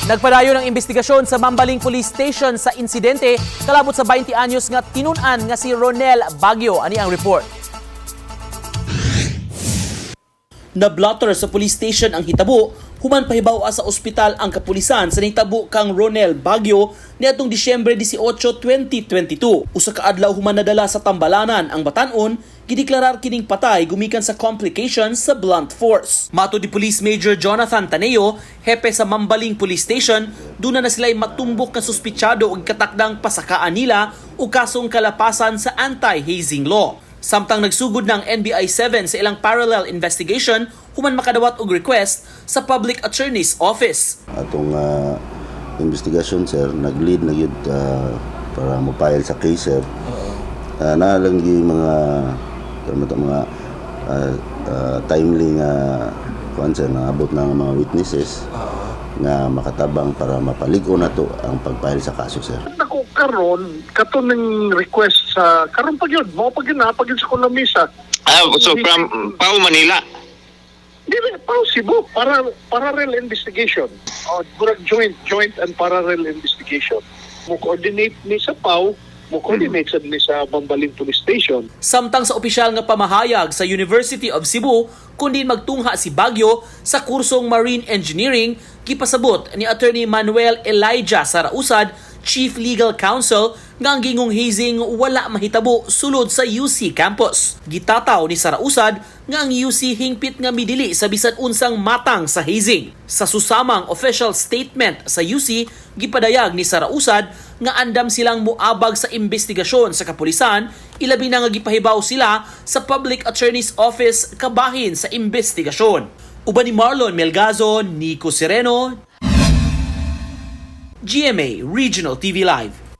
Nagpadayon ang investigasyon sa Mambaling Police Station sa insidente kalabot sa 20 anyos nga tinun-an nga si Ronel Baguio. Ani ang report. Nablotter sa police station ang hitabo human pahibaw sa ospital ang kapulisan sa nahitabo kang Ronel Baguio niadtong Disyembre 18, 2022. Usa ka adlaw human nadala sa tambalanan ang batan-on, gideklarar kining patay gumikan sa complications sa blunt force. Matod ni Police Major Jonathan Taneo, hepe sa Mambaling Police Station, duna na sila'y matumbok nga suspitsado og katakdang pasakaan nila og kasong kalapasan sa anti-hazing law. Samtang nagsugod ng NBI 7 sa ilang parallel investigation human makadawat og request sa Public Attorney's Office. Atong investigasyon, sir, nag-lead na gyud para mo-file sa case, sir. Naa lang gyud mga tama to, mga timely nga kuan, sir, naabot na ang mga witnesses nga makatabang para mapalig-on nato ang pag-file sa kaso, sir. Nako karon kato ning request sa karon pa gyud mao pa gyud na pa gyud sa lamisa. Ah, so from PAO Manila. Dili pa Cebu para parallel investigation. O murag joint and parallel investigation. Mo coordinate ni sa PAO, mo coordinate sad ni sa Mambaling Police Station. Samtang sa opisyal nga pamahayag sa University of Cebu, kundi magtungha si Baguio sa kursong Marine Engineering, gipasabot ni Attorney Manuel Elijah Sarausad, Chief Legal Counsel, nga ang gingong hazing wala mahitabo sulod sa UC campus. Gitataw ni Sarausad nga ang UC hingpit nga midili sa bisan unsang matang sa hazing. Sa susamang official statement sa UC, gipadayag ni Sarausad nga andam silang muabag sa investigasyon sa kapulisan, ilabi na nga gipahibaw sila sa Public Attorney's Office kabahin sa investigasyon. Uban ni Marlon Melgazo, Nico Sereno, GMA Regional TV Live.